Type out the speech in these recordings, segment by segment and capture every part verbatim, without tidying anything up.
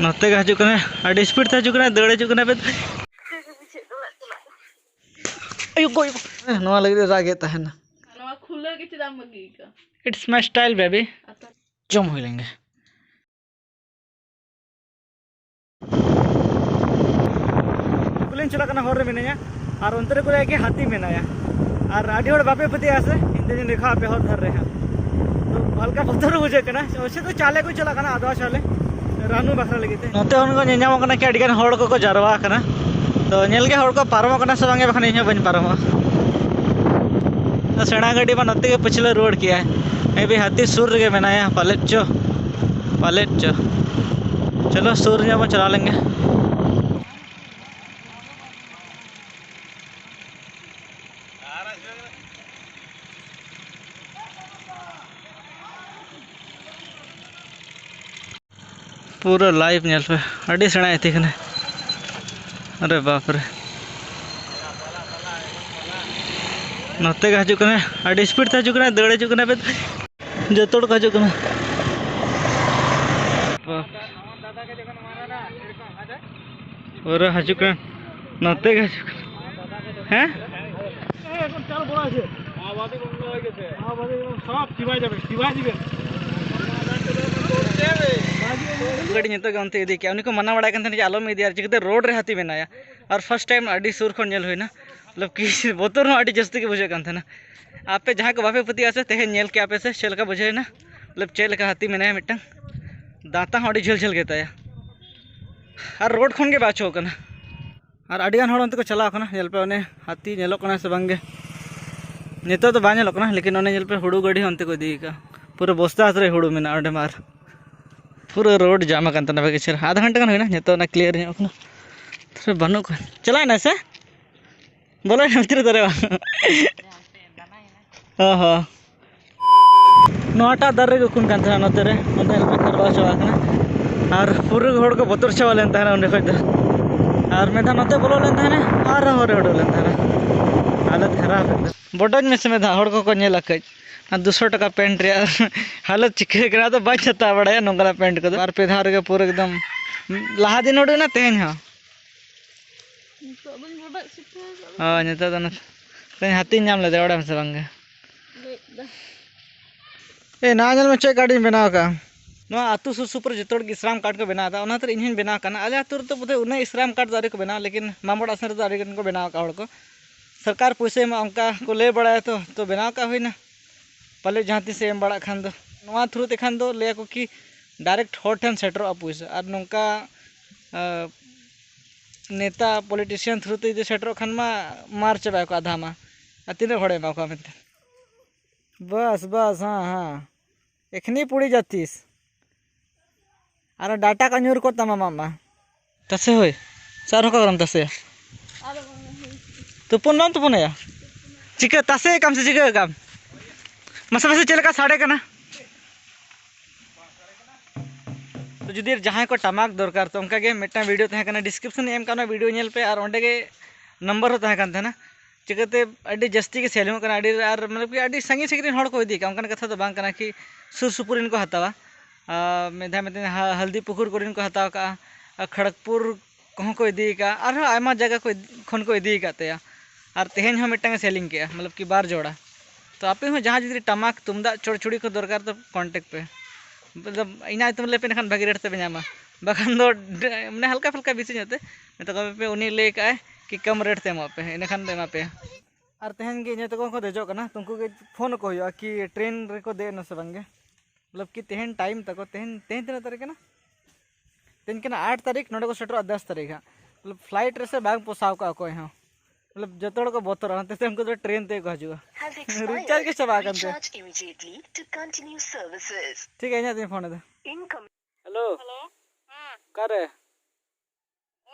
ᱱᱚᱛᱮ ᱜᱮ ᱦᱤᱡᱩᱜ ᱠᱟᱱᱟ, ᱟᱹᱰᱤ ᱥᱯᱤᱰ ᱛᱮ ᱦᱤᱡᱩᱜ ᱠᱟᱱᱟ, ᱫᱟᱹᱲ ᱦᱤᱡᱩᱜ ᱠᱟᱱᱟ᱾ ᱟᱭᱳ ᱜᱚ, ᱟᱭᱳ ᱜᱚ᱾ ᱱᱚᱣᱟ ᱞᱟᱹᱜᱤᱫ ᱨᱟᱜ ᱮᱫ ᱛᱟᱦᱮᱱᱟ᱾ ᱱᱚᱣᱟ ᱠᱷᱩᱞᱟᱹ ᱜᱮ ᱪᱮᱫᱟᱜ ᱮᱢ ᱵᱟᱹᱜᱤ ᱟᱠᱟᱫ? It's my style, baby. ᱟᱫᱚ ᱡᱚᱢ ᱦᱩᱭ ᱞᱮᱱ ᱜᱮ᱾ ᱠᱩᱞᱤᱧ ᱪᱟᱞᱟᱜ ᱠᱟᱱᱟ, ᱦᱚᱨ ᱨᱮ ᱢᱤᱱᱟᱹᱧᱟ, ᱟᱨ ᱚᱱᱛᱮ ᱨᱮ ᱠᱚ ᱞᱟᱹᱭᱟ ᱠᱤ ᱦᱟᱹᱛᱤ ᱢᱮᱱᱟᱭᱟ᱾ ᱟᱨ ᱟᱹᱰᱤ ᱦᱚᱲ ᱵᱟᱯᱮ ᱯᱟᱹᱛᱭᱟᱹᱜᱼᱟ ᱥᱮ, ᱤᱧ ᱛᱮᱧ ᱫᱮᱠᱷᱟᱣ ᱟᱯᱮ ᱦᱚᱨ ᱫᱷᱟᱨᱮ ᱨᱮ ᱦᱟᱸᱜ᱾ ᱛᱚ ᱦᱟᱞᱠᱟ ᱵᱚᱛᱚᱨ ᱦᱚᱸ ᱵᱩᱡᱷᱟᱹᱜ ᱠᱟᱱᱟ᱾ ᱚᱵᱚᱥᱥᱳᱭ ᱫᱚ ᱪᱟᱞᱮ ᱠᱚ ᱪᱟᱞᱟᱜ ᱠᱟᱱᱟ, ᱟᱫᱽᱣᱟ ᱪᱟᱞᱮ, ᱨᱟᱱᱩ ᱵᱟᱠᱷᱨᱟ ᱞᱟᱹᱜᱤᱫ ᱛᱮ᱾ ᱱᱚᱛᱮ ᱠᱷᱚᱱ ᱠᱚ ᱧᱮᱞ ᱧᱟᱢᱚᱜ ᱠᱟᱱᱟ ᱠᱤ ᱟᱹᱰᱤ ᱜᱟᱱ ᱦᱚᱲ ᱠᱚᱠᱚ ᱡᱟᱨᱣᱟ ᱟᱠᱟᱱᱟ᱾ ᱛᱚ ᱧᱮᱞ ᱜᱮ ᱦᱚᱲ ᱠᱚ ᱯᱟᱨᱚᱢᱚᱜ ᱠᱟᱱᱟ ᱥᱮ ᱵᱟᱝ ᱜᱮ, ᱵᱟᱠᱷᱟᱱ ᱤᱧ ᱦᱚᱸ ᱵᱟᱹᱧ ᱯᱟᱨᱚᱢᱚᱜᱼᱟ᱾ ᱥᱮᱬᱟ ᱜᱟᱹᱰᱤ ᱢᱟ ᱱᱚᱛᱮ ᱜᱮ ᱯᱟᱹᱪᱷᱞᱟᱹ ᱨᱩᱣᱟᱹᱲ ᱠᱮᱜᱼᱟᱭ᱾ ᱢᱮ ᱵᱤ ᱦᱟᱹᱛᱤ ᱥᱩᱨ ᱨᱮᱜᱮ ᱢᱮᱱᱟᱭᱟ ᱯᱟᱞᱮᱫ ᱪᱚ, ᱯᱟᱞᱮᱫ ᱪᱚ᱾ ᱪᱚᱞᱚ ᱥᱩᱨ ᱧᱚᱜ ᱵᱚᱱ ᱪᱟᱞᱟᱣ ᱞᱮᱱ ᱜᱮ᱾ ᱯᱩᱨᱟᱹ ᱞᱟᱭᱤᱵᱷ ᱧᱮᱞ ᱯᱮ, ᱟᱹᱰᱤ ᱥᱮᱬᱟ ᱦᱟᱹᱛᱤ ᱠᱟᱱᱟᱭ᱾ ᱟᱨᱮ ᱵᱟᱯ ᱨᱮ, ᱱᱚᱛᱮ ᱜᱮ ᱦᱤᱡᱩᱜ ᱠᱟᱱᱟᱭ, ᱟᱹᱰᱤ ᱥᱯᱤᱰ ᱛᱮ ᱦᱤᱡᱩᱜ ᱠᱟᱱᱟᱭ, ᱫᱟᱹᱲ ᱦᱤᱡᱩᱜ ᱠᱟᱱᱟᱭ᱾ ᱡᱚᱛᱚ ᱦᱚᱲ ᱠᱚ ᱦᱤᱡᱩᱜ ᱠᱟᱱᱟ᱾ ᱯᱩᱨᱟᱹ ᱦᱤᱡᱩᱜ ᱠᱟᱱ, ᱱᱚᱛᱮ ᱜᱮ ᱦᱤᱡᱩᱜ ᱠᱟᱱ᱾ ᱦᱮᱸ? ᱜᱟᱹᱰᱤ ᱱᱤᱛᱚᱜ ᱜᱮ ᱚᱱᱛᱮ ᱤᱫᱤ ᱠᱮᱜᱼᱟ᱾ ᱩᱱᱤ ᱠᱚ ᱢᱟᱱᱟ ᱵᱟᱲᱟᱭ ᱠᱟᱱ ᱛᱟᱦᱮᱱᱟ ᱡᱮ ᱟᱞᱚᱢ ᱤᱫᱤᱭᱟ, ᱟᱨ ᱪᱤᱠᱟᱹᱛᱮ ᱨᱳᱰ ᱨᱮ ᱦᱟᱹᱛᱤ ᱢᱮᱱᱟᱭᱟ᱾ ᱟᱨ ᱯᱷᱟᱥᱴ ᱴᱟᱭᱤᱢ ᱟᱹᱰᱤ ᱥᱩᱨ ᱠᱷᱚᱱ ᱧᱮᱞ ᱦᱩᱭᱱᱟ, ᱢᱚᱛᱞᱚᱵ ᱠᱤ ᱵᱚᱛᱚᱨ ᱦᱚᱸ ᱟᱹᱰᱤ ᱡᱟᱹᱥᱛᱤ ᱜᱮ ᱵᱩᱡᱷᱟᱹᱜ ᱠᱟᱱ ᱛᱟᱦᱮᱱᱟ᱾ ᱟᱯᱮ ᱡᱟᱦᱟᱸᱭ ᱠᱚ ᱵᱟᱯᱮ ᱯᱟᱹᱛᱭᱟᱹᱜᱼᱟ ᱥᱮ, ᱛᱮᱦᱮᱧ ᱧᱮᱞ ᱠᱮᱜᱼᱟ ᱯᱮ ᱥᱮ ᱪᱮᱫ ᱞᱮᱠᱟ ᱵᱩᱡᱷᱟᱹᱣ ᱮᱱᱟ? ᱢᱚᱛᱞᱚᱵ ᱪᱮᱫ ᱞᱮᱠᱟ ᱦᱟᱹᱛᱤ ᱢᱮᱱᱟᱭᱟ ᱢᱤᱫᱴᱟᱝ, ᱫᱟᱸᱛᱟ ᱦᱚᱸ ᱟᱹᱰᱤ ᱡᱷᱟᱹᱞ ᱡᱷᱟᱹᱞ ᱜᱮᱛᱟᱭᱟ᱾ ᱟᱨ ᱨᱳᱰ ᱠᱷᱚᱱ ᱜᱮ ᱵᱟᱭ ᱚᱪᱚᱜ ᱠᱟᱱᱟ᱾ ᱟᱨ ᱟᱹᱰᱤ ᱜᱟᱱ ᱦᱚᱲ ᱚᱱᱛᱮ ᱠᱚ ᱪᱟᱞᱟᱣ ᱠᱟᱱᱟ᱾ ᱧᱮᱞ ᱯᱮ, ᱚᱱᱮ ᱦᱟᱹᱛᱤ ᱧᱮᱞᱚᱜ ᱠᱟᱱᱟ ᱥᱮ ᱵᱟᱝ ᱜᱮ? ᱱᱤᱛᱚᱜ ᱫᱚ ᱵᱟᱭ ᱧᱮᱞᱚᱜ ᱠᱟᱱᱟ, ᱞᱮᱠᱤᱱ ᱚᱱᱮ ᱧᱮᱞ ᱯᱮ, ᱦᱩᱲᱩ ᱜᱟᱹᱰᱤ ᱦᱚᱸ ᱚᱱᱛᱮ ᱠᱚ ᱤᱫᱤ ᱠᱟᱜᱼᱟ᱾ ᱯᱩᱨᱟᱹ ᱵᱚᱥᱛᱟ ᱟᱛᱨᱮ ᱦᱩᱲᱩ ᱢᱮᱱᱟᱜᱼᱟ ᱚᱸᱰᱮ ᱢᱟ᱾ ᱟᱨ ᱯᱩᱨᱟᱹ ᱨᱳᱰ ᱡᱟᱢ ᱟᱠᱟᱱ ᱛᱟᱦᱮᱱᱟ ᱵᱷᱟᱜᱮ ᱪᱮᱦᱨᱟ, ᱟᱫᱷᱟ ᱜᱷᱚᱱᱴᱟ ᱜᱟᱱ ᱦᱩᱭᱱᱟ, ᱱᱤᱛᱚᱜ ᱚᱱᱟ ᱠᱞᱤᱭᱟᱨ ᱧᱚᱜ ᱠᱟᱱᱟ᱾ ᱛᱟᱨᱯᱚᱨᱮ ᱵᱟᱹᱱᱩᱜ ᱠᱚᱣᱟ, ᱪᱟᱞᱟᱣ ᱮᱱᱟᱭ ᱥᱮ? ᱵᱚᱞᱚᱭᱮᱱᱟ ᱵᱷᱤᱛᱨᱤ ᱫᱟᱨᱮ ᱵᱟᱝ? ᱚ ᱦᱚᱸ᱾ ᱱᱚᱣᱟᱴᱟᱜ ᱫᱟᱨᱮ ᱨᱮᱜᱮ ᱩᱠᱩᱱ ᱠᱟᱱ ᱛᱟᱦᱮᱱᱟ, ᱱᱚᱛᱮ ᱨᱮ, ᱚᱱᱛᱮ ᱧᱮᱞ ᱯᱮ ᱠᱷᱟᱨᱵᱟᱣ ᱪᱟᱵᱟ ᱟᱠᱟᱱᱟ᱾ ᱟᱨ ᱯᱩᱨᱟᱹ ᱦᱚᱲ ᱠᱚ ᱵᱚᱛᱚᱨ ᱪᱟᱵᱟ ᱞᱮᱱ ᱛᱟᱦᱮᱱᱟ ᱚᱸᱰᱮ ᱠᱷᱚᱡ ᱫᱚ᱾ ᱟᱨ ᱢᱤᱫ ᱫᱷᱟᱣ ᱱᱚᱛᱮ ᱵᱚᱞᱚ ᱞᱮᱱ ᱛᱟᱦᱮᱱᱟ, ᱟᱨᱦᱚᱸ ᱦᱚᱨ ᱨᱮ ᱩᱰᱩᱠ ᱞᱮᱱ ᱛᱟᱦᱮᱱᱟ᱾ ᱦᱟᱞᱚᱛ ᱠᱷᱟᱨᱟᱯ ᱮᱠᱫᱚᱢ᱾ ᱵᱚᱰᱚᱡ ᱢᱮᱥᱮ ᱢᱤᱫ ᱫᱷᱟᱣ, ᱦᱚᱲ ᱠᱚᱠᱚ ᱧᱮᱞᱟ ᱠᱟᱹᱡ᱾ ᱟᱨ ᱫᱩᱥᱚ ᱴᱟᱠᱟ ᱯᱮᱱᱴ ᱨᱮᱭᱟᱜ ᱦᱟᱞᱚᱛ ᱪᱤᱠᱟᱹ ᱠᱟᱱᱟ, ᱟᱫᱚ ᱵᱟᱹᱧ ᱦᱟᱛᱟᱣ ᱵᱟᱲᱟᱭᱟ ᱱᱚᱝᱠᱟᱱᱟᱜ ᱯᱮᱱᱴ ᱠᱚᱫᱚ᱾ ᱵᱟᱨ ᱯᱮ ᱫᱷᱟᱣ ᱨᱮᱜᱮ ᱯᱩᱨᱟᱹ ᱮᱠᱫᱚᱢ ᱞᱟᱦᱟ ᱫᱤᱱ ᱩᱰᱩᱠ ᱮᱱᱟ, ᱛᱮᱦᱮᱧ ᱦᱚᱸ᱾ ᱱᱤᱛᱚᱜ ᱫᱚᱧ ᱵᱚᱰᱚᱡ ᱥᱤᱴᱷᱟᱹ ᱟᱠᱟᱫᱟ᱾ ᱦᱳᱭ, ᱱᱤᱛᱚᱜ ᱫᱚ ᱚᱱᱟ ᱛᱮᱦᱮᱧ ᱦᱟᱹᱛᱤᱧ ᱧᱟᱢ ᱞᱮᱫᱮᱭᱟ, ᱵᱟᱲᱟᱭᱟᱢ ᱥᱮ ᱵᱟᱝ ᱜᱮ? ᱞᱟᱹᱭᱮᱫ ᱫᱟ᱾ ᱮ, ᱱᱚᱣᱟ ᱧᱮᱞ ᱢᱮ, ᱪᱮᱫ ᱠᱟᱨᱰ ᱤᱧ ᱵᱮᱱᱟᱣ ᱟᱠᱟᱫᱼᱟ᱾ ᱱᱚᱣᱟ ᱟᱹᱛᱩ ᱥᱩᱨ ᱥᱩᱯᱩᱨ ᱡᱚᱛᱚ ᱦᱚᱲ ᱜᱮ ᱤᱥᱨᱟᱢ ᱠᱟᱨᱰ ᱠᱚ ᱵᱮᱱᱟᱣ ᱮᱫᱟ, ᱚᱱᱟ ᱠᱷᱟᱹᱛᱤᱨ ᱤᱧ ᱦᱚᱸᱧ ᱵᱮᱱᱟᱣ ᱠᱟᱱᱟ᱾ ᱟᱞᱮ ᱟᱹᱛᱩ ᱨᱮᱫᱚ ᱵᱳᱫᱷᱚᱭ ᱩᱱᱟᱹᱜ ᱤᱥᱨᱟᱢ ᱠᱟᱨᱰ ᱫᱚ ᱟᱹᱣᱨᱤ ᱠᱚ ᱵᱮᱱᱟᱣᱟ, ᱞᱮᱠᱤᱱ ᱢᱟᱢᱚᱲ ᱟᱥᱮᱱ ᱨᱮᱫᱚ ᱟᱹᱰᱤ ᱜᱟᱱ ᱠᱚ ᱵᱮᱱᱟᱣ ᱟᱠᱟᱫ ᱦᱚᱲ ᱠᱚ᱾ ᱥᱚᱨᱠᱟᱨ ᱯᱩᱭᱥᱟᱹ ᱮᱢᱟ, ᱚᱱᱠᱟ ᱠᱚ ᱞᱟᱹᱭ ᱵᱟᱲᱟᱭᱟ ᱛᱚ, ᱛᱚ ᱵᱮᱱᱟᱣ ᱠᱟᱜ ᱦᱩᱭᱱᱟ᱾ ᱯᱟᱞᱮ ᱡᱟᱦᱟᱸ ᱛᱤᱥ ᱮ ᱮᱢ ᱵᱟᱲᱟᱜ ᱠᱷᱟᱱ ᱫᱚ, ᱱᱚᱣᱟ ᱛᱷᱨᱩ ᱛᱮᱠᱷᱟᱱ ᱫᱚ ᱞᱟᱹᱭᱟᱠᱚ ᱠᱤ ᱰᱟᱭᱨᱮᱠᱴ ᱦᱚᱲ ᱴᱷᱮᱱ ᱥᱮᱴᱮᱨᱚᱜᱼᱟ ᱯᱩᱭᱥᱟᱹ᱾ ᱟᱨ ᱱᱚᱝᱠᱟ, ᱟᱸ, ᱱᱮᱛᱟ ᱯᱚᱞᱤᱴᱤᱥᱤᱭᱟᱱ ᱛᱷᱨᱩ ᱛᱮ ᱡᱩᱫᱤ ᱥᱮᱴᱮᱨᱚᱜ ᱠᱷᱟᱱ ᱢᱟ ᱢᱟᱨ ᱪᱟᱵᱟᱭᱟᱠᱚ ᱟᱫᱷᱟ ᱢᱟ᱾ ᱟᱨ ᱛᱤᱱᱟᱹᱜ ᱦᱚᱲᱮ ᱮᱢᱟ ᱠᱚᱣᱟ ᱢᱮᱱᱛᱮ? ᱵᱟᱥ, ᱵᱟᱥ, ᱦᱮᱸ, ᱦᱮᱸ᱾ ᱮᱠᱷᱱᱤ ᱯᱩᱲᱤ ᱡᱟᱹᱛᱤᱥ᱾ ᱟᱨ ᱰᱟᱴᱟ ᱠᱚ ᱧᱩᱨ ᱠᱚᱜ ᱛᱟᱢᱟ ᱟᱢᱟᱜ ᱢᱟ᱾ ᱛᱟᱥᱮ ᱦᱳᱭ᱾ ᱥᱟᱨ ᱦᱚᱸ ᱠᱚ ᱜᱚᱨᱚᱢ ᱛᱟᱥᱮ᱾ ᱛᱩᱯᱩᱱ ᱵᱟᱢ ᱛᱩᱯᱩᱱ ᱟᱭᱟ? ᱪᱤᱠᱟᱹ ᱛᱟᱥᱮ ᱠᱟᱢ ᱥᱮ ᱪᱤᱠᱟᱹ ᱠᱟᱢ? ᱢᱟᱥᱮ ᱢᱟᱥᱮ ᱪᱮᱫ ᱞᱮᱠᱟ ᱥᱟᱰᱮ ᱠᱟᱱᱟ? ᱛᱚ ᱡᱩᱫᱤ ᱡᱟᱦᱟᱸᱭ ᱠᱚ ᱴᱟᱢᱟᱠ ᱫᱚᱨᱠᱟᱨ, ᱛᱚ ᱚᱱᱠᱟ ᱜᱮ ᱢᱤᱫᱴᱟᱝ ᱵᱷᱤᱰᱤᱭᱳ ᱛᱟᱦᱮᱸ ᱠᱟᱱᱟ, ᱰᱤᱥᱠᱨᱤᱯᱥᱚᱱ ᱨᱮ ᱮᱢ ᱠᱟᱜ ᱚᱱᱟ ᱵᱷᱤᱰᱤᱭᱳ ᱧᱮᱞ ᱯᱮ, ᱟᱨ ᱚᱸᱰᱮ ᱜᱮ ᱱᱚᱢᱵᱚᱨ ᱦᱚᱸ ᱛᱟᱦᱮᱸ ᱠᱟᱱ ᱛᱟᱦᱮᱱᱟ᱾ ᱪᱤᱠᱟᱹᱛᱮ ᱟᱹᱰᱤ ᱡᱟᱹᱥᱛᱤ ᱜᱮ ᱥᱮᱞ ᱦᱩᱭᱩᱜ ᱠᱟᱱᱟ, ᱟᱹᱰᱤ, ᱟᱨ ᱢᱚᱛᱞᱚᱵ ᱠᱤ ᱟᱹᱰᱤ ᱥᱟᱺᱜᱤᱧ ᱥᱟᱺᱜᱤᱧ ᱨᱮᱱ ᱦᱚᱲ ᱠᱚ ᱤᱫᱤᱭᱮᱫ ᱠᱟᱱᱟ, ᱚᱱᱠᱟᱱ ᱠᱟᱛᱷᱟ ᱫᱚ ᱵᱟᱝ ᱠᱟᱱᱟ ᱠᱤ ᱥᱩᱨ ᱥᱩᱯᱩᱨ ᱨᱮᱱ ᱠᱚ ᱦᱟᱛᱟᱣᱟ᱾ ᱟᱨ ᱢᱤᱫ ᱫᱷᱟᱣ ᱢᱤᱫ ᱫᱷᱟᱣ ᱦᱟ-, ᱦᱚᱞᱫᱤ ᱯᱩᱠᱩᱨ ᱠᱚᱨᱮᱱ ᱠᱚ ᱦᱟᱛᱟᱣ ᱠᱟᱜᱼᱟ, ᱟᱨ ᱠᱷᱚᱲᱚᱜᱽᱯᱩᱨ ᱠᱚᱦᱚᱸ ᱠᱚ ᱤᱫᱤ ᱟᱠᱟᱫᱼᱟ, ᱟᱨᱦᱚᱸ ᱟᱭᱢᱟ ᱡᱟᱭᱜᱟ ᱠᱚ ᱤᱫ-, ᱠᱷᱚᱱ ᱠᱚ ᱤᱫᱤ ᱟᱠᱟᱫ ᱛᱟᱭᱟ᱾ ᱟᱨ ᱛᱮᱦᱮᱧ ᱦᱚᱸ ᱢᱤᱫᱴᱟᱝ ᱮ ᱥᱮᱞᱤᱝ ᱠᱮᱜᱼᱟ, ᱢᱚᱛᱞᱚᱵ ᱠᱤ ᱵᱟᱨ ᱡᱚᱲᱟ᱾ ᱛᱚ ᱟᱯᱮ ᱦᱚᱸ ᱡᱟᱦᱟᱸ ᱡᱩᱫᱤ ᱴᱟᱢᱟᱠ, ᱛᱩᱢᱫᱟᱜ, ᱪᱚᱲᱪᱩᱲᱤ ᱠᱚ ᱫᱚᱨᱠᱟᱨ, ᱛᱚ ᱠᱚᱱᱴᱮᱠᱴ ᱯᱮ᱾ ᱢᱚᱛᱞᱚᱵ ᱤᱧᱟᱹᱜ ᱧᱩᱛᱩᱢ ᱞᱟᱹᱭ ᱯᱮ, ᱮᱸᱰᱮᱠᱷᱟᱱ ᱵᱷᱟᱹᱜᱤ ᱨᱮᱴ ᱛᱮᱯᱮ ᱧᱟᱢᱟ, ᱵᱟᱠᱷᱟᱱ ᱫᱚ ᱰᱮ-, ᱢᱟᱱᱮ ᱦᱟᱞᱠᱟ ᱯᱷᱟᱞᱠᱟ ᱵᱮᱥᱤ ᱧᱚᱜ ᱛᱮ ᱢᱮᱛᱟ ᱠᱚ ᱯᱮ, ᱩᱱᱤ ᱞᱟᱹᱭ ᱠᱟᱜᱼᱟᱭ ᱠᱤ ᱠᱚᱢ ᱨᱮᱴ ᱛᱮ ᱮᱢᱚᱜ ᱯᱮ, ᱮᱸᱰᱮᱠᱷᱟᱱ ᱫᱚ ᱮᱢᱟ ᱯᱮᱭᱟ᱾ ᱟᱨ ᱛᱮᱦᱮᱧ ᱜᱮ ᱤᱧ ᱟᱭᱳ ᱛᱟᱠᱚ ᱦᱚᱸᱠᱚ ᱫᱮᱡᱚᱜ ᱠᱟᱱᱟ, ᱛᱚ ᱩᱱᱠᱩ ᱜᱮ ᱯᱷᱳᱱ ᱟᱠᱚ ᱦᱩᱭᱩᱜᱼᱟ ᱠᱤ ᱴᱨᱮᱱ ᱨᱮᱠᱚ ᱫᱮᱡ ᱮᱱᱟ ᱥᱮ ᱵᱟᱝ ᱜᱮ᱾ ᱢᱚᱛᱞᱚᱵ ᱠᱤ ᱛᱮᱦᱮᱧ ᱴᱟᱭᱤᱢ ᱛᱟᱠᱚ, ᱛᱮᱦᱮᱧ, ᱛᱮᱦᱮᱧ ᱛᱤᱱᱟᱹᱜ ᱛᱟᱹᱨᱤᱠᱷ ᱠᱟᱱᱟ? ᱛᱮᱦᱮᱧ ᱠᱟᱱᱟ ᱟᱴ ᱛᱟᱹᱨᱤᱠᱷ, ᱱᱚᱸᱰᱮ ᱠᱚ ᱥᱮᱴᱮᱨᱚᱜᱼᱟ ᱫᱚᱥ ᱛᱟᱹᱨᱤᱠᱷ ᱦᱟᱸᱜ᱾ ᱢᱚᱛᱞᱚᱵ ᱯᱷᱞᱟᱭᱤᱴ ᱨᱮᱥᱮ ᱵᱟᱝ ᱯᱚᱥᱟᱣ ᱠᱚᱜᱼᱟ ᱚᱠᱚᱭ ᱦᱚᱸ᱾ ᱢᱚᱛᱞᱚᱵ ᱡᱚᱛᱚ ᱦᱚᱲ ᱠᱚ ᱵᱚᱛᱚᱨᱚᱜᱼᱟ, ᱚᱱᱟᱛᱮ ᱩᱱᱠᱩ ᱫᱚ ᱴᱨᱮᱱ ᱛᱮᱜᱮ ᱠᱚ ᱦᱤᱡᱩᱜᱼᱟ᱾ Has expired. ᱨᱤᱪᱟᱨᱡᱽ ᱜᱮ ᱪᱟᱵᱟ ᱟᱠᱟᱱ ᱛᱟᱭᱟ᱾ Recharge immediately to continue services. ᱴᱷᱤᱠ ᱜᱮᱭᱟ, ᱤᱧᱟᱹᱜ ᱛᱤᱧ ᱯᱷᱳᱱ ᱮᱫᱟ᱾ Incoming. ᱦᱮᱞᱳ᱾ ᱦᱮᱞᱳ᱾ ᱦᱮᱸ᱾ ᱚᱠᱟᱨᱮ?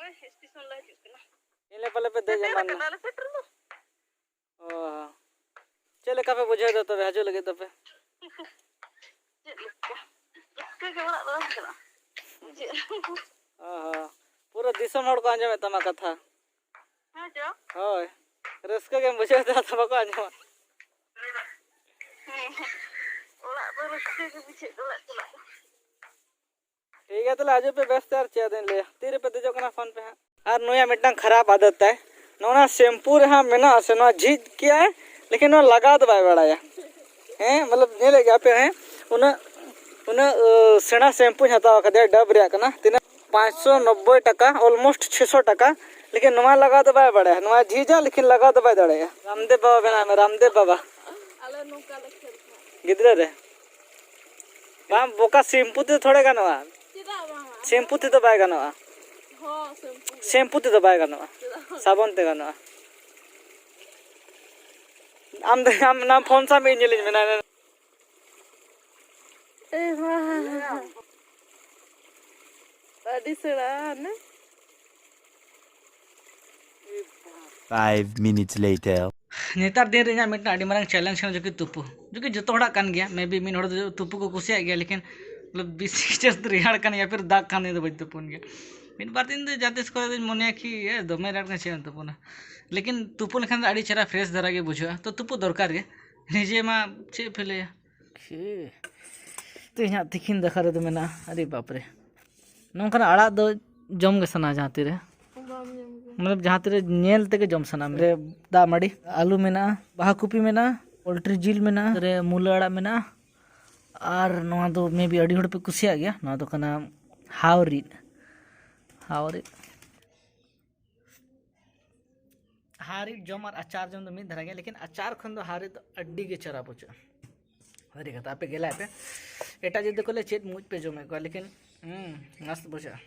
ᱳᱭ ᱥᱴᱮᱥᱚᱱ ᱞᱮ ᱦᱤᱡᱩᱜ ᱠᱟᱱᱟ᱾ ᱤᱧ ᱞᱮ ᱯᱟᱞᱮ ᱯᱮ ᱫᱮᱡ ᱥᱮᱴᱮᱨ ᱮᱢᱟᱱ ᱱᱟ᱾ ᱟᱠᱟᱱᱟ ᱞᱮ, ᱥᱮᱴᱮᱨ ᱱᱟ᱾ ᱚ᱾ ᱪᱮᱫ ᱞᱮᱠᱟ ᱯᱮ ᱵᱩᱡᱷᱟᱹᱣ ᱮᱫᱟ ᱛᱚᱵᱮ ᱦᱤᱡᱩᱜ ᱞᱟᱹᱜᱤᱫ ᱫᱚᱯᱮ? ᱪᱮᱫ ᱞᱮᱠᱟ? ᱨᱟᱹᱥᱠᱟᱹ ᱜᱮ ᱚᱲᱟᱜ ᱫᱚ ᱵᱟᱝ ᱪᱟᱞᱟᱜᱼᱟ᱾ ᱵᱩᱡᱷᱟᱹᱜ᱾ ᱚ ᱦᱚᱸ᱾ ᱯᱩᱨᱟᱹ ᱫᱤᱥᱚᱢ ᱦᱚᱲ ᱠᱚ ᱟᱸᱡᱚᱢᱮᱫ ᱛᱟᱢᱟ ᱠᱟᱛᱷᱟ᱾ ᱦᱮᱸ ᱪᱚ? ᱦᱳᱭ᱾ ᱨᱟᱹᱥᱠᱟᱹ ᱜᱮᱢ ᱵᱩᱡᱷᱟᱹᱣ ᱮᱫᱟ ᱛᱚ ᱵᱟᱠᱚ ᱟᱸᱡᱚᱢᱟ᱾ ᱦᱮᱸ᱾ ᱚᱲᱟᱜ ᱫᱚ ᱨᱟᱹᱥᱠᱟᱹ ᱜᱮ ᱵᱩᱡᱷᱟᱹᱜ ᱫᱚ ᱚᱲᱟᱜ ᱪᱟᱞᱟᱜ ᱫᱚ᱾ ᱴᱷᱤᱠ ᱜᱮᱭᱟ, ᱛᱟᱦᱞᱮ ᱦᱤᱡᱩᱜ ᱯᱮ, ᱵᱮᱥ ᱛᱮ ᱟᱨ ᱪᱮᱫ ᱟᱫᱚᱧ ᱞᱟᱹᱭᱟ, ᱛᱤ ᱨᱮᱯᱮ ᱫᱮᱡᱚᱜ ᱠᱟᱱᱟ ᱯᱷᱳᱱ ᱯᱮ ᱦᱟᱸᱜ᱾ ᱟᱨ ᱱᱩᱭᱟᱜ ᱢᱤᱫᱴᱟᱝ ᱠᱷᱟᱨᱟᱯ ᱟᱫᱚᱛ ᱛᱟᱭ, ᱱᱚᱣᱟ ᱥᱮᱢᱯᱩ ᱨᱮᱦᱟᱸᱜ ᱢᱮᱱᱟᱜ ᱟᱥᱮ ᱱᱚᱣᱟ ᱡᱷᱤᱡ ᱠᱮᱜᱼᱟᱭ, ᱞᱮᱠᱤᱱ ᱱᱚᱣᱟ ᱞᱟᱜᱟᱣ ᱫᱚ ᱵᱟᱭ ᱵᱟᱲᱟᱭᱟ᱾ ᱦᱮᱸ, ᱢᱚᱛᱞᱚᱵ ᱧᱮᱞᱮᱫ ᱜᱮᱭᱟ ᱯᱮ, ᱦᱮᱸ, ᱩᱱᱟᱹᱜ ᱩᱱᱟᱹᱜ ᱥᱮᱬᱟ ᱥᱮᱢᱯᱩᱧ ᱦᱟᱛᱟᱣ ᱠᱟᱫᱮᱭᱟ ᱰᱟᱵ ᱨᱮᱭᱟᱜ ᱠᱟᱱᱟ, ᱛᱤᱱᱟᱹᱜ ᱯᱟᱸᱪᱥᱚ ᱱᱚᱵᱵᱳᱭ ᱴᱟᱠᱟ, ᱚᱞᱢᱳᱥᱴ ᱪᱷᱮᱥᱚ ᱴᱟᱠᱟ, ᱞᱮᱠᱤᱱ ᱱᱚᱣᱟ ᱞᱟᱜᱟᱣ ᱫᱚ ᱵᱟᱭ ᱵᱟᱲᱟᱭᱟ᱾ ᱱᱚᱣᱟ ᱡᱷᱤᱡᱟ ᱞᱮᱠᱤᱱ ᱞᱟᱜᱟᱣ ᱫᱚ ᱵᱟᱭ ᱫᱟᱲᱮᱭᱟᱜᱼᱟ᱾ ᱨᱟᱢᱫᱮᱵ ᱵᱟᱵᱟ ᱵᱮᱱᱟᱣ ᱢᱮ, ᱨᱟᱢᱫᱮᱵ ᱵᱟᱵᱟ᱾ ᱟᱞᱮ ᱱᱚᱝᱠᱟ ᱞᱮ ᱠᱷᱮᱞ ᱠᱚᱣᱟ᱾ ᱜᱤᱫᱽᱨᱟᱹ ᱨᱮ ᱵᱟᱝ, ᱵᱚᱠᱟ, ᱥᱮᱢᱯᱩ ᱛᱮ ᱛᱷᱚᱲᱮ ᱜᱟᱱᱚᱜᱼᱟ᱾ ᱪᱮᱫᱟᱜ ᱵᱟᱝ? ᱥᱮᱢᱯᱩ ᱛᱮᱫᱚ ᱵᱟᱭ ᱜᱟᱱᱚᱜᱼᱟ᱾ ᱦᱚᱸ, ᱥᱮᱢᱯᱩ ᱜᱮ᱾ ᱥᱮᱢᱯᱩ ᱛᱮᱫᱚ ᱵᱟᱭ ᱜᱟᱱᱚᱜᱼᱟ᱾ ᱪᱮᱫᱟᱜ ᱵᱟᱝ? ᱥᱟᱵᱚᱱ ᱛᱮ ᱜᱟᱱᱚᱜᱼᱟ᱾ ᱟᱢ ᱫᱚ, ᱟᱢ ᱚᱱᱟ ᱯᱷᱳᱱ ᱥᱟᱵ ᱢᱮ, ᱤᱧ ᱧᱮᱞᱤᱧ ᱢᱮ, ᱱᱟ, ᱱᱟ᱾ ᱮ ᱢᱟ᱾ ᱟᱹᱰᱤ ᱥᱮᱬᱟ ᱦᱟᱱᱮ᱾ Five minutes later. ᱱᱮᱛᱟᱨ ᱫᱤᱱ ᱨᱮ ᱤᱧᱟᱹᱜ ᱢᱤᱫᱴᱟᱝ ᱟᱹᱰᱤ ᱢᱟᱨᱟᱝ ᱪᱮᱞᱮᱧᱡᱽ ᱠᱟᱱᱟ, ᱡᱚᱠᱤ ᱛᱩᱯᱩ᱾ ᱡᱚᱠᱤ ᱡᱚᱛᱚ ᱦᱚᱲᱟᱜ ᱠᱟᱱ ᱜᱮᱭᱟ, ᱢᱮ ᱵᱤ ᱢᱤᱫ ᱦᱚᱲ ᱫᱚ ᱛᱩᱯᱩ ᱠᱚ ᱠᱩᱥᱤᱭᱟᱜ ᱜᱮᱭᱟ, ᱞᱮᱠᱤᱱ ᱢᱚᱛᱞᱚᱵ ᱵᱮᱥᱤ ᱡᱟᱹᱥᱛᱤ ᱨᱮᱭᱟᱲ ᱠᱟᱱ ᱜᱮᱭᱟ, ᱯᱷᱤᱨ ᱫᱟᱜ ᱠᱷᱟᱱ ᱫᱚ ᱵᱟᱹᱧ ᱛᱩᱯᱩᱱ ᱜᱮᱭᱟ᱾ ᱢᱤᱫ ᱵᱟᱨ ᱫᱤᱱ ᱫᱚ ᱡᱟᱦᱟᱸ ᱛᱤᱥ ᱠᱚᱨᱮ ᱫᱚᱧ ᱢᱚᱱᱮᱭᱟ ᱠᱤ, ᱮ, ᱫᱚᱢᱮ ᱨᱮᱭᱟᱲ ᱠᱟᱱᱟ, ᱪᱮᱫ ᱮᱢ ᱛᱩᱯᱩᱱᱟ? ᱞᱮᱠᱤᱱ ᱛᱩᱯᱩ ᱞᱮᱠᱷᱟᱱ ᱫᱚ ᱟᱹᱰᱤ ᱪᱮᱦᱨᱟ ᱯᱷᱨᱮᱥ ᱫᱷᱟᱨᱟ ᱜᱮ ᱵᱩᱡᱷᱟᱹᱜᱼᱟ, ᱛᱚ ᱛᱩᱯᱩ ᱫᱚᱨᱠᱟᱨ ᱜᱮ᱾ ᱱᱤᱡᱮ ᱢᱟ ᱪᱮᱫ ᱯᱮ ᱞᱟᱹᱭᱟ? ᱠᱷᱮ-, ᱛᱮᱦᱮᱧᱟᱜ ᱛᱤᱠᱤᱱ ᱫᱟᱠᱟ ᱨᱮᱫᱚ ᱢᱮᱱᱟᱜᱼᱟ, ᱟᱨᱮ ᱵᱟᱯᱨᱮ, ᱱᱚᱝᱠᱟᱱᱟᱜ ᱟᱲᱟᱜ ᱫᱚ ᱡᱚᱢ ᱜᱮ ᱥᱟᱱᱟ ᱡᱟᱦᱟᱸ ᱛᱤᱨᱮ᱾ ᱵᱟᱢ ᱡᱚᱢ ᱠᱚᱣᱟ᱾ ᱢᱚᱛᱞᱚᱵ ᱡᱟᱦᱟᱸ ᱛᱤᱨᱮ ᱧᱮᱞ ᱛᱮᱜᱮ ᱡᱚᱢ ᱥᱟᱱᱟ ᱢᱮ᱾ ᱨᱮ ᱫᱟᱜ ᱢᱟᱹᱰᱤ, ᱟᱹᱞᱩ ᱢᱮᱱᱟᱜᱼᱟ, ᱵᱟᱦᱟ ᱠᱚᱯᱤ ᱢᱮᱱᱟᱜᱼᱟ, ᱯᱳᱞᱴᱨᱤ ᱡᱤᱞ ᱢᱮᱱᱟᱜᱼᱟ, ᱨᱮ ᱢᱩᱞᱟᱹ ᱟᱲᱟᱜ ᱢᱮᱱᱟᱜᱼᱟ, ᱟᱨ ᱱᱚᱣᱟ ᱫᱚ ᱢᱮ ᱵᱤ ᱟᱹᱰᱤ ᱦᱚᱲ ᱯᱮ ᱠᱩᱥᱤᱭᱟᱜ ᱜᱮᱭᱟ, ᱱᱚᱣᱟ ᱫᱚ ᱠᱟᱱᱟ ᱦᱟᱣ ᱨᱤᱫ᱾ ᱦᱟᱣ ᱨᱤᱫ᱾ ᱦᱟᱣ ᱨᱤᱫ ᱡᱚᱢ ᱟᱨ ᱟᱪᱟᱨ ᱡᱚᱢ ᱫᱚ ᱢᱤᱫ ᱫᱷᱟᱨᱟ ᱜᱮᱭᱟ, ᱞᱮᱠᱤᱱ ᱟᱪᱟᱨ ᱠᱷᱚᱱ ᱫᱚ ᱦᱟᱣ ᱨᱤᱫ ᱫᱚ ᱟᱹᱰᱤ ᱜᱮ ᱪᱮᱦᱨᱟ ᱵᱩᱡᱷᱟᱹᱜᱼᱟ᱾ ᱥᱟᱹᱨᱤ ᱠᱟᱛᱷᱟ, ᱟᱯᱮ ᱜᱮᱞᱟᱭ ᱯᱮ᱾ ᱮᱴᱟᱜ ᱡᱟᱹᱛ ᱫᱚᱠᱚ ᱞᱟᱹᱭᱟ ᱪᱮᱫ ᱢᱩᱡ ᱯᱮ ᱡᱚᱢᱮᱫ ᱠᱚᱣᱟ, ᱞᱮᱠᱤᱱ, ᱦᱩᱸ, ᱢᱚᱥᱛ ᱵᱩᱡᱷᱟᱹᱜᱼᱟ᱾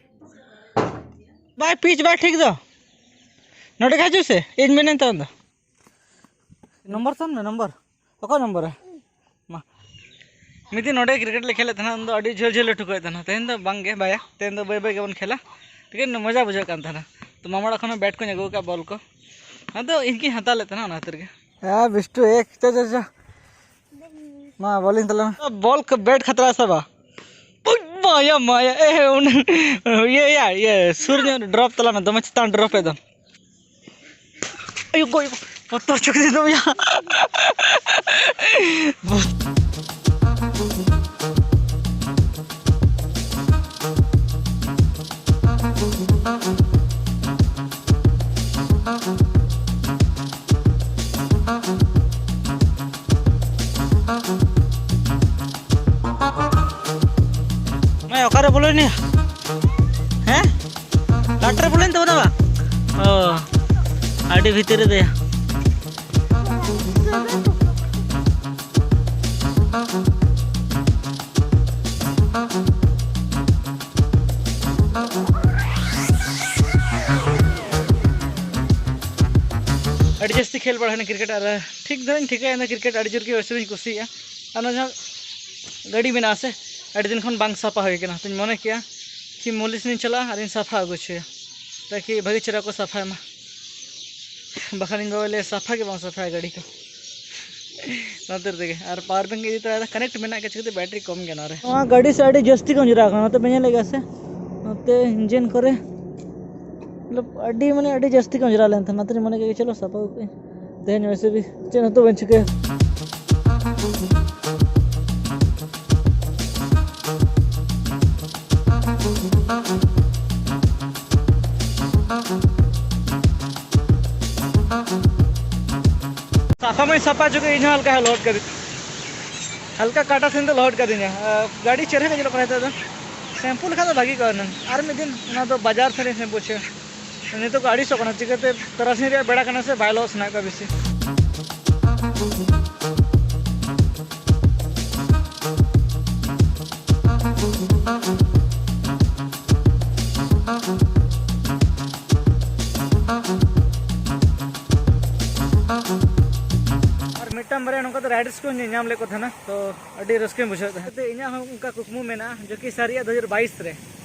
ᱵᱟᱭ ᱯᱤᱪ ᱵᱟᱭ ᱴᱷᱤᱠ ᱫᱚ᱾ ᱱᱚᱰᱮ ᱜᱮ ᱦᱤᱡᱩᱜ ᱥᱮ, ᱤᱧ ᱢᱮᱱᱟᱹᱧ ᱛᱟᱢ ᱫᱚ᱾ ᱱᱚᱢᱵᱚᱨ ᱥᱟᱵ ᱢᱮ, ᱱᱚᱢᱵᱚᱨ᱾ ᱚᱠᱚᱭ ᱱᱚᱢᱵᱚᱨ? ᱢᱟ᱾ ᱢᱤᱫ ᱫᱤᱱ ᱱᱚᱰᱮ ᱠᱨᱤᱠᱮᱴ ᱞᱮ ᱠᱷᱮᱞᱮᱫ ᱛᱟᱦᱮᱱᱟ, ᱩᱱ ᱫᱚ ᱟᱹᱰᱤ ᱡᱷᱟᱹᱞ ᱡᱷᱟᱹᱞ ᱞᱮ ᱴᱷᱩᱠᱟᱹᱣᱮᱫ ᱛᱟᱦᱮᱱᱟ᱾ ᱛᱮᱦᱮᱧ ᱫᱚ ᱵᱟᱝ ᱜᱮ ᱵᱟᱭᱟ, ᱛᱮᱦᱮᱧ ᱫᱚ ᱵᱟᱹᱭ ᱵᱟᱹᱭ ᱜᱮᱵᱚᱱ ᱠᱷᱮᱞᱟ᱾ ᱞᱮᱠᱤᱱ ᱢᱚᱡᱟ ᱵᱩᱡᱷᱟᱹᱜ ᱠᱟᱱ ᱛᱟᱦᱮᱱᱟ᱾ ᱛᱚ ᱢᱟᱢᱟ ᱚᱲᱟᱜ ᱠᱷᱚᱱ ᱦᱚᱸ ᱵᱮᱴ ᱠᱚᱧ ᱟᱹᱜᱩ ᱟᱠᱟᱫ, ᱵᱚᱞ ᱠᱚ᱾ ᱟᱫᱚ ᱤᱧ ᱜᱤᱧ ᱦᱟᱛᱟᱣ ᱞᱮᱫ ᱛᱟᱦᱮᱱᱟ ᱚᱱᱟ ᱠᱷᱟᱹᱛᱤᱨ ᱜᱮ᱾ ᱦᱮᱸ, ᱵᱤᱥᱴᱩ ᱮᱠ, ᱪᱚ, ᱪᱚ, ᱪᱚ᱾ ᱢᱟ, bowling ᱛᱟᱞᱟᱝ ᱢᱮ᱾ ᱵᱚᱞ ᱠᱚ ᱵᱮᱴ ᱠᱷᱟᱛᱨᱟ ᱥᱮ ᱵᱟ? ᱩᱡ, ᱢᱟᱭᱟ, ᱢᱟᱭᱟ, ᱮ, ᱩᱱ-, ᱤᱭᱟᱹ, ᱤᱭᱟᱹ, ᱤᱭᱟᱹ, ᱥᱩᱨ ᱧᱚᱜ drop ᱛᱟᱞᱟᱝ ᱢᱮ, ᱫᱚᱢᱮ ᱪᱮᱛᱟᱱ drop ᱮᱫ ᱫᱚ᱾ ᱟᱭᱳ ᱜᱚ, ᱟᱭᱳ ᱜᱚ, ᱵᱚᱛᱚᱨ ᱪᱚ ᱠᱮᱫᱮ ᱫᱚ ᱭᱟ᱾ ᱵᱚᱛ- ᱵᱚᱞᱚᱭᱮᱱᱟ? ᱦᱮᱸ? ᱞᱟᱴ ᱨᱮ ᱵᱚᱞᱚᱭᱮᱱ ᱛᱟᱵᱚᱱᱟ ᱵᱟᱝ? ᱚ, ᱟᱹᱰᱤ ᱵᱷᱤᱛᱤᱨ ᱨᱮ ᱫᱚᱭᱟ᱾ ᱟᱹᱰᱤ ᱡᱟᱹᱥᱛᱤ ᱠᱷᱮᱞ ᱵᱟᱲᱟ ᱦᱩᱭᱱᱟ ᱠᱨᱤᱠᱮᱴ, ᱟᱨ ᱴᱷᱤᱠ ᱫᱷᱟᱨᱟᱧ ᱴᱷᱤᱠᱟᱹᱭᱮᱱᱟ ᱠᱨᱤᱠᱮᱴ ᱟᱹᱰᱤ ᱡᱳᱨ ᱜᱮ ᱵᱮᱥᱤᱧ ᱠᱩᱥᱤᱭᱟᱜᱼᱟ᱾ ᱟᱨ ᱱᱚᱣᱟ ᱡᱟᱦᱟᱸ ᱜᱟᱹᱰᱤ ᱢᱮᱱᱟᱜᱼᱟ ᱥᱮ, ᱟᱹᱰᱤ ᱫᱤᱱ ᱠᱷᱚᱱ ᱵᱟᱝ ᱥᱟᱯᱷᱟ ᱦᱩᱭ ᱠᱟᱱᱟ᱾ ᱛᱚᱧ ᱢᱚᱱᱮ ᱠᱮᱜᱼᱟ ᱠᱤ ᱢᱩᱞᱤᱥ ᱞᱤᱧ ᱪᱟᱞᱟᱜᱼᱟ ᱟᱨᱤᱧ ᱥᱟᱯᱷᱟ ᱟᱹᱜᱩ ᱦᱚᱪᱚᱭᱟ, ᱛᱟᱠᱤ ᱵᱷᱟᱹᱜᱤ ᱪᱮᱦᱨᱟ ᱠᱚ ᱥᱟᱯᱷᱟᱭ ᱢᱟ᱾ ᱵᱟᱠᱷᱟᱱ ᱤᱧ ᱵᱟᱵᱟᱭ ᱞᱟᱹᱭᱟ, "ᱥᱟᱯᱷᱟ ᱜᱮ ᱵᱟᱝ ᱥᱟᱯᱷᱟᱭᱟ ᱜᱟᱹᱰᱤ ᱠᱚ᱾" ᱱᱚᱛᱮ ᱨᱮᱜᱮ᱾ ᱟᱨ ᱯᱟᱣᱟᱨ ᱵᱮᱝᱠ ᱤᱫᱤ ᱛᱚᱨᱟᱭᱮᱫᱟ, ᱠᱟᱱᱮᱠᱴ ᱢᱮᱱᱟᱜ ᱜᱮᱭᱟ, ᱪᱤᱠᱟᱹᱛᱮ ᱵᱮᱴᱨᱤ ᱠᱚᱢ ᱜᱮᱭᱟ ᱱᱚᱣᱟ ᱨᱮ᱾ ᱱᱚᱣᱟ ᱜᱟᱹᱰᱤ ᱥᱮ ᱟᱹᱰᱤ ᱡᱟᱹᱥᱛᱤ ᱠᱚ ᱚᱸᱡᱽᱨᱟ ᱠᱟᱱᱟ, ᱱᱚᱛᱮ ᱯᱮ ᱧᱮᱞᱮᱫ ᱜᱮᱭᱟ ᱥᱮ? ᱱᱚᱛᱮ ᱤᱧᱡᱤᱱ ᱠᱚᱨᱮ, ᱢᱚᱛᱞᱚᱵ, ᱟᱹᱰᱤ, ᱢᱟᱱᱮ, ᱟᱹᱰᱤ ᱡᱟᱹᱥᱛᱤ ᱠᱚ ᱚᱸᱡᱽᱨᱟ ᱞᱮᱱ ᱛᱟᱦᱮᱸᱫ, ᱚᱱᱟᱛᱮᱧ ᱢᱚᱱᱮ ᱠᱮᱫ ᱜᱮ, ᱪᱚᱞᱚ ᱥᱟᱯᱷᱟ ᱜᱚᱫ ᱠᱟᱜ ᱟᱹᱧ᱾ ᱛᱮᱦᱮᱧ ᱣᱮᱥᱮ ᱵᱷᱤ ᱪᱮᱫ ᱦᱚᱸᱛᱚ ᱵᱟᱹᱧ ᱪᱤᱠᱟᱹᱭᱟ᱾ ᱥᱟᱯᱷᱟ ᱢᱟᱧ ᱥᱟᱯᱷᱟ ᱦᱚᱪᱚ ᱠᱮᱫ, ᱤᱧ ᱦᱚᱸ ᱦᱟᱞᱠᱟ ᱞᱚᱦᱚᱫ ᱠᱟᱫᱤᱧ, ᱦᱟᱞᱠᱟ ᱠᱟᱴᱟ ᱥᱮᱱ ᱫᱚ ᱞᱚᱦᱚᱫ ᱠᱟᱫᱤᱧᱟ᱾ ᱟᱨ ᱜᱟᱹᱰᱤ ᱪᱮᱦᱨᱟ ᱜᱮ ᱧᱮᱞᱚᱜ ᱠᱟᱱᱟ ᱱᱤᱛᱚᱜ ᱫᱚ᱾ ᱥᱮᱢᱯᱩ ᱞᱮᱠᱷᱟᱱ ᱫᱚ ᱵᱷᱟᱹᱜᱤ ᱠᱚᱜᱼᱟ ᱦᱩᱱᱟᱹᱝ᱾ ᱟᱨ ᱢᱤᱫ ᱫᱤᱱ ᱚᱱᱟ ᱫᱚ ᱵᱟᱡᱟᱨ ᱥᱮᱱ ᱨᱮ ᱥᱮᱢᱯᱩ ᱦᱚᱪᱚᱭᱟ᱾ ᱱᱤᱛᱚᱜ ᱠᱚ ᱟᱹᱲᱤᱥᱚᱜ ᱠᱟᱱᱟ, ᱪᱤᱠᱟᱹᱛᱮ ᱛᱟᱨᱟᱥᱤᱧ ᱨᱮᱭᱟᱜ ᱵᱮᱲᱟ ᱠᱟᱱᱟ ᱥᱮ, ᱵᱟᱭ ᱞᱚᱦᱚᱫ ᱥᱟᱱᱟᱭᱮᱫ ᱠᱚᱣᱟ ᱵᱮᱥᱤ᱾ ᱟᱨ ᱢᱤᱫᱴᱟᱝ ᱵᱟᱨᱭᱟ ᱱᱚᱝᱠᱟ ᱫᱚ ᱨᱟᱭᱰᱟᱨᱥ ᱠᱚ ᱧᱮᱞ ᱧᱟᱢ ᱞᱮᱫ ᱠᱚ ᱛᱟᱦᱮᱱᱟ, ᱛᱚ ᱟᱹᱰᱤ ᱨᱟᱹᱥᱠᱟᱹᱧ ᱵᱩᱡᱷᱟᱹᱣᱮᱫ ᱛᱟᱦᱮᱸᱫ᱾ ᱤᱧᱟᱹᱜ ᱦᱚᱸ ᱚᱱᱠᱟ ᱠᱩᱠᱢᱩ ᱢᱮᱱᱟᱜᱼᱟ, ᱡᱚᱠᱤ ᱥᱟᱹᱨᱤᱭᱟᱜ ᱫᱩ ᱦᱟᱡᱟᱨ ᱵᱟᱭᱤᱥ ᱨᱮ᱾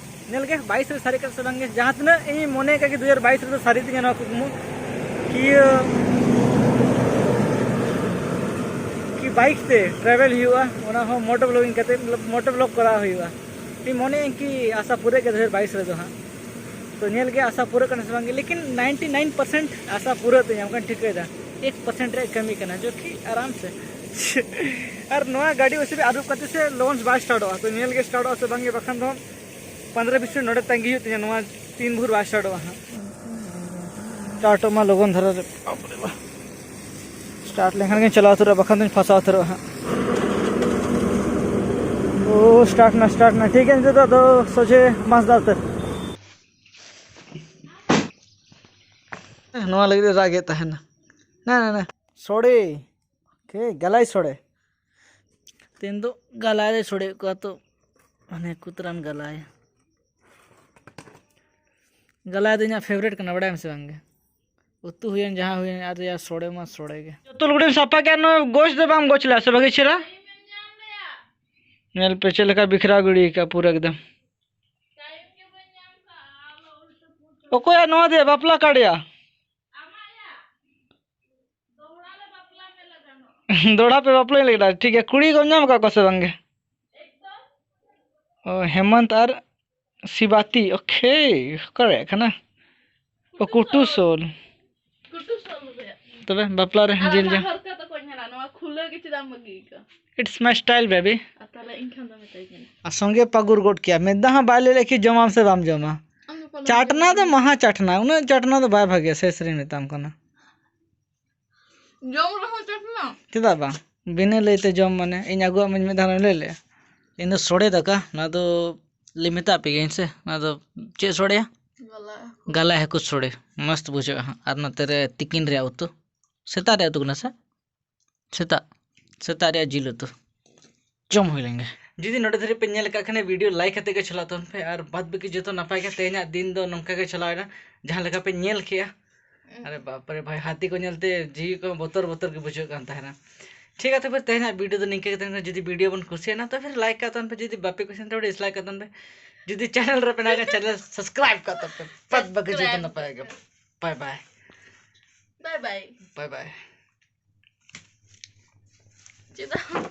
ᱧᱮᱞ ᱜᱮ, ᱵᱟᱭᱤᱥ ᱨᱮ ᱥᱟᱹᱨᱤ ᱠᱟᱱᱟ ᱥᱮ ᱵᱟᱝ ᱜᱮ, ᱡᱟᱦᱟᱸ ᱛᱤᱱᱟᱹᱜ ᱤᱧ ᱢᱚᱱᱮ ᱠᱟᱜ ᱜᱮ ᱫᱩ ᱦᱟᱡᱟᱨ ᱵᱟᱭᱤᱥ ᱨᱮᱫᱚ ᱥᱟᱹᱨᱤ ᱛᱤᱧᱟᱹ ᱱᱚᱣᱟ ᱠᱩᱠᱢᱩ᱾ ᱠᱤ, ᱤᱭᱟᱹ, ᱠᱤ ᱵᱟᱭᱤᱠ ᱛᱮ ᱴᱨᱟᱵᱷᱮᱞ ᱦᱩᱭᱩᱜᱼᱟ, ᱚᱱᱟ ᱦᱚᱸ ᱢᱚᱴᱳ ᱵᱞᱚᱜᱤᱝ ᱠᱟᱛᱮ, ᱢᱚᱴᱳ ᱵᱞᱚᱜ ᱠᱚᱨᱟᱣ ᱦᱩᱭᱩᱜᱼᱟ᱾ ᱤᱧ ᱢᱚᱱᱮᱭᱟᱹᱧ ᱠᱤ ᱟᱥᱟ ᱯᱩᱨᱟᱹᱜ ᱜᱮ ᱫᱩ ᱦᱟᱡᱟᱨ ᱵᱟᱭᱤᱥ ᱨᱮᱫᱚ ᱦᱟᱸᱜ᱾ ᱛᱚ ᱧᱮᱞ ᱜᱮ ᱟᱥᱟ ᱯᱩᱨᱟᱹᱜ ᱠᱟᱱᱟ ᱥᱮ ᱵᱟᱝ ᱜᱮ, ᱞᱮᱠᱤᱱ ᱱᱟᱭᱤᱱᱴᱤ ᱱᱟᱭᱤᱱ ᱯᱟᱨᱥᱮᱱᱴ ᱟᱥᱟ ᱯᱩᱨᱟᱹᱜ ᱛᱤᱧᱟ, ᱚᱱᱠᱟᱧ ᱴᱷᱤᱠᱟᱹᱭᱮᱫᱟ᱾ ᱮᱠ ᱯᱟᱨᱥᱮᱱᱴ ᱨᱮᱭᱟᱜ ᱠᱟᱹᱢᱤ ᱠᱟᱱᱟ, ᱡᱚᱠᱤ ᱟᱨᱟᱢ ᱥᱮ᱾ ᱟᱨ ᱱᱚᱣᱟ ᱜᱟᱹᱰᱤ ᱚᱥᱩᱵᱤᱫᱷᱟ ᱟᱹᱨᱩᱵ ᱠᱟᱛᱮ ᱥᱮ ᱞᱚᱜᱚᱱ ᱵᱟᱭ ᱥᱴᱟᱨᱴᱚᱜᱼᱟ, ᱛᱚ ᱧᱮᱞ ᱜᱮ ᱥᱴᱟᱨᱴᱚᱜᱼᱟ ᱥᱮ ᱵᱟᱝ ᱜᱮ, ᱵᱟᱠᱷᱟᱱ ᱫᱚ ᱯᱚᱱᱨᱚ ᱵᱤᱥ ᱢᱤᱱᱤᱴ ᱱᱚᱰᱮ ᱛᱟᱺᱜᱤ ᱦᱩᱭᱩᱜ ᱛᱤᱧᱟ, ᱱᱚᱣᱟ ᱛᱤᱱ ᱵᱷᱳᱨ ᱵᱟᱭ ᱥᱴᱟᱨᱴᱚᱜᱼᱟ ᱦᱟᱸᱜ᱾ ᱥᱴᱟᱨᱴᱚᱜ ᱢᱟ ᱞᱚᱜᱚᱱ ᱫᱷᱟᱨᱟ ᱨᱮ, ᱵᱟᱯ ᱨᱮ ᱵᱟᱯ᱾ ᱥᱴᱟᱨᱴ ᱞᱮᱱᱠᱷᱟᱱ ᱜᱤᱧ ᱪᱟᱞᱟᱣ ᱩᱛᱟᱹᱨᱚᱜᱼᱟ, ᱵᱟᱠᱷᱟᱱ ᱫᱚᱧ ᱯᱷᱟᱥᱟᱣ ᱩᱛᱟᱹᱨᱚᱜᱼᱟ ᱦᱟᱸᱜ᱾ ᱳ, ᱥᱴᱟᱨᱴ ᱱᱟ, ᱥᱴᱟᱨᱴ ᱱᱟ᱾ ᱴᱷᱤᱠ ᱜᱮᱭᱟ, ᱱᱤᱛᱚᱜ ᱫᱚ ᱟᱫᱚ ᱥᱚᱡᱷᱮ ᱢᱟᱥᱫᱟ ᱩᱛᱟᱹᱨ᱾ ᱱᱚᱣᱟ ᱞᱟᱹᱜᱤᱫ ᱮ ᱨᱟᱜ ᱮᱫ ᱛᱟᱦᱮᱱᱟ᱾ ᱱᱟ, ᱱᱟ, ᱱᱟ᱾ ᱥᱚᱲᱮ᱾ ᱠᱮ, ᱜᱟᱞᱟᱭ ᱥᱚᱲᱮ᱾ ᱛᱮᱦᱮᱧ ᱫᱚ ᱜᱟᱞᱟᱭ ᱞᱮ ᱥᱚᱲᱮᱭᱮᱫ ᱠᱚᱣᱟ ᱛᱚ, ᱢᱟᱱᱮ ᱠᱩᱛᱨᱟᱱ ᱜᱟᱞᱟᱭ᱾ ᱜᱟᱞᱟᱭ ᱫᱚ ᱤᱧᱟᱹᱜ ᱯᱷᱮᱵᱟᱨᱮᱴ ᱠᱟᱱᱟ, ᱵᱟᱲᱟᱭᱟᱢ ᱥᱮ ᱵᱟᱝ ᱜᱮ? ᱩᱛᱩ ᱦᱩᱭᱮᱱ, ᱡᱟᱦᱟᱸ ᱦᱩᱭᱮᱱ, ᱟᱨ ᱭᱟ ᱥᱚᱲᱮ ᱢᱟ ᱥᱚᱲᱮ ᱜᱮ᱾ ᱡᱚᱛᱚ ᱞᱩᱜᱽᱲᱤᱢ ᱥᱟᱯᱷᱟ ᱠᱮᱫ, ᱱᱚᱣᱟ ᱜᱚᱪ ᱫᱚ ᱵᱟᱢ ᱜᱚᱪ ᱞᱮᱫᱟ ᱥᱮ ᱵᱷᱟᱹᱜᱤ ᱪᱮᱦᱨᱟ? ᱧᱮᱞ ᱯᱮ ᱪᱮᱫ ᱞᱮᱠᱟ ᱵᱤᱠᱷᱨᱟᱣ ᱜᱤᱰᱤ ᱠᱟᱜᱼᱟ ᱯᱩᱨᱟᱹ ᱮᱠᱫᱚᱢ᱾ ᱚᱠᱚᱭᱟᱜ ᱱᱚᱣᱟ ᱫᱚᱭᱟ ᱵᱟᱯᱞᱟ ᱠᱟᱨᱰ ᱭᱟ? ᱫᱚᱦᱲᱟ ᱯᱮ ᱵᱟᱯᱞᱟᱧ ᱞᱟᱹᱭ ᱠᱮᱫᱟ᱾ ᱴᱷᱤᱠ ᱜᱮᱭᱟ, ᱠᱩᱲᱤ ᱠᱚᱢ ᱧᱟᱢ ᱟᱠᱟᱫ ᱠᱚᱣᱟ ᱥᱮ ᱵᱟᱝ ᱜᱮ? ᱚ, ᱦᱮᱢᱚᱱᱛ ᱟᱨ ᱥᱤᱵᱟᱛᱤ, ᱳᱠᱮ, ᱚᱠᱟᱨᱮ ᱠᱟᱱᱟ? ᱚ, ᱠᱩᱴᱩ ᱥᱳᱞ᱾ ᱠᱩᱴᱩ ᱥᱳᱞ ᱨᱮᱭᱟᱜ᱾ ᱛᱚᱵᱮ ᱵᱟᱯᱞᱟ ᱨᱮ ᱟᱨ ᱡᱤᱞ ᱚᱱᱟ ᱡᱚᱢ᱾ ᱦᱚᱨᱠᱟ ᱛᱟᱠᱚ ᱧᱮᱞᱟ, ᱱᱚᱣᱟ ᱠᱷᱩᱞᱟᱹ ᱜᱮ ᱪᱮᱫᱟᱜ ᱮᱢ ᱵᱟᱹᱜᱤ ᱟᱠᱟᱫᱟ? It's my style, baby. ᱟᱨ ᱛᱟᱦᱞᱮ ᱤᱧ ᱠᱷᱟᱱ ᱫᱚ ᱢᱮᱛᱟᱧ ᱠᱟᱱᱟ᱾ ᱟᱨ ᱥᱚᱸᱜᱮ ᱯᱟᱹᱜᱩᱨ ᱜᱚᱫ ᱠᱮᱭᱟ, ᱢᱤᱫ ᱫᱷᱟᱣ ᱦᱚᱸ ᱵᱟᱭ ᱞᱟᱹᱭ ᱞᱮᱫ ᱠᱤ ᱡᱚᱢᱟᱢ ᱥᱮ ᱵᱟᱢ ᱡᱚᱢᱟ᱾ ᱟᱢ ᱫᱚ ᱯᱟᱞᱮᱢ ᱪᱟᱴᱱᱟ ᱡᱚᱢ ᱫᱚ ᱜᱮᱭᱟ᱾ ᱢᱟᱦᱟ ᱪᱟᱴᱱᱟ, ᱩᱱᱟᱹᱜ ᱪᱟᱴᱱᱟ ᱫᱚ ᱵᱟᱭ ᱵᱷᱟᱜᱮᱭᱟ, ᱥᱮᱥ ᱨᱮᱧ ᱢᱮᱛᱟᱢ ᱠᱟᱱᱟ᱾ ᱡᱚᱢ ᱨᱮᱦᱚᱸ ᱪᱟᱴᱱᱟ? ᱪᱮᱫᱟᱜ ᱵᱟᱝ? ᱵᱤᱱᱟᱹ ᱞᱟᱹᱭᱛᱮ ᱡᱚᱢ ᱢᱟᱱᱮ, ᱤᱧ ᱟᱹᱜᱩᱣᱟᱜ ᱢᱟᱹᱧ ᱢᱤᱫ ᱫᱷᱟᱣ ᱮᱢ ᱞᱟᱹᱭ ᱞᱮᱫᱼᱟ? ᱤᱧ ᱫᱚ ᱥᱚᱲᱮ ᱫᱟᱠᱟ, ᱱᱚᱣᱟ ᱫᱚ ᱞᱟᱹᱭ ᱢᱮᱛᱟᱜ ᱯᱮ ᱜᱤᱭᱟᱹᱧ ᱥᱮ, ᱱᱚᱣᱟ ᱫᱚ ᱪᱮᱫ ᱥᱚᱲᱮᱭᱟ? ᱜᱟᱞᱟᱭ ᱦᱟᱹᱠᱩ᱾ ᱜᱟᱞᱟᱭ ᱦᱟᱹᱠᱩ ᱥᱚᱲᱮ, ᱢᱚᱥᱛ ᱵᱩᱡᱷᱟᱹᱜᱼᱟ ᱦᱟᱸᱜ᱾ ᱟᱨ ᱱᱚᱛᱮ ᱨᱮ ᱛᱤᱠᱤᱱ ᱨᱮᱭᱟᱜ ᱩᱛᱩ, ᱥᱮᱛᱟᱜ ᱨᱮᱭᱟᱜ ᱩᱛᱩ ᱠᱟᱱᱟ ᱥᱮ? ᱥᱮᱛᱟᱜ, ᱥᱮᱛᱟᱜ ᱨᱮᱭᱟᱜ ᱡᱤᱞ ᱩᱛᱩ ᱡᱚᱢ ᱦᱩᱭ ᱞᱮᱱ ᱜᱮ᱾ ᱡᱩᱫᱤ ᱱᱚᱰᱮ ᱫᱷᱟᱹᱨᱤᱡ ᱯᱮ ᱧᱮᱞ ᱟᱠᱟᱫ ᱠᱷᱟᱱ, ᱵᱷᱤᱰᱤᱭᱳ ᱞᱟᱭᱤᱠ ᱠᱟᱛᱮ ᱜᱮ ᱪᱟᱞᱟᱜ ᱛᱟᱵᱚᱱ ᱯᱮ, ᱟᱨ ᱵᱟᱫ ᱵᱟᱹᱠᱤ ᱡᱚᱛᱚ ᱱᱟᱯᱟᱭ ᱜᱮ᱾ ᱛᱮᱦᱮᱧᱟᱜ ᱫᱤᱱ ᱫᱚ ᱱᱚᱝᱠᱟ ᱜᱮ ᱪᱟᱞᱟᱣ ᱮᱱᱟ, ᱡᱟᱦᱟᱸ ᱞᱮᱠᱟ ᱯᱮ ᱧᱮᱞ ᱠᱮᱜᱼᱟ᱾ ᱟᱨᱮ ᱵᱟᱯ ᱨᱮ ᱵᱷᱟᱭ, ᱦᱟᱹᱛᱤ ᱠᱚ ᱧᱮᱞᱛᱮ ᱡᱤᱣᱤ ᱠᱚ ᱵᱚᱛᱚᱨ ᱵᱚᱛᱚᱨ ᱜᱮ ᱵᱩᱡᱷᱟᱹᱜ ᱠᱟᱱ ᱛᱟᱦᱮᱱᱟ᱾ ᱴᱷᱤᱠ ᱟᱪᱷᱮ, ᱯᱷᱤᱨ ᱛᱮᱦᱮᱧᱟᱜ ᱵᱷᱤᱰᱤᱭᱳ ᱫᱚ ᱱᱤᱝᱠᱟᱹ ᱜᱮ ᱛᱟᱦᱮᱱᱟ᱾ ᱡᱩᱫᱤ ᱵᱷᱤᱰᱤᱭᱳ ᱵᱚᱱ ᱠᱩᱥᱤᱭᱟᱜᱼᱟ ᱛᱚ ᱯᱷᱤᱨ ᱞᱟᱭᱤᱠ ᱠᱟᱜ ᱛᱟᱵᱚᱱ ᱯᱮ, ᱡᱩᱫᱤ ᱵᱟᱯᱮ ᱠᱩᱥᱤᱭᱟᱜᱼᱟ ᱛᱚ ᱰᱤᱥᱞᱟᱭᱤᱠ ᱠᱟᱜ ᱛᱟᱵᱚᱱ ᱯᱮ, ᱡᱩᱫᱤ ᱪᱮᱱᱮᱞ ᱨᱮ ᱯᱮ ᱱᱟᱣᱟ ᱠᱟᱱᱟ ᱪᱮᱱᱮᱞ ᱥᱟᱵᱥᱠᱨᱟᱭᱤᱵ ᱠᱟᱜ ᱛᱟᱵᱚᱱ ᱯᱮ᱾ ᱵᱟᱫ ᱵᱟᱹᱠᱤ ᱡᱚᱛᱚ ᱱᱟᱯᱟᱭ ᱜᱮ᱾ ᱵᱟᱭ ᱵᱟᱭ᱾ ᱵᱟᱭ ᱵᱟᱭ᱾ ᱵᱟᱭ ᱵᱟᱭ᱾ ᱪᱮᱫᱟᱜ?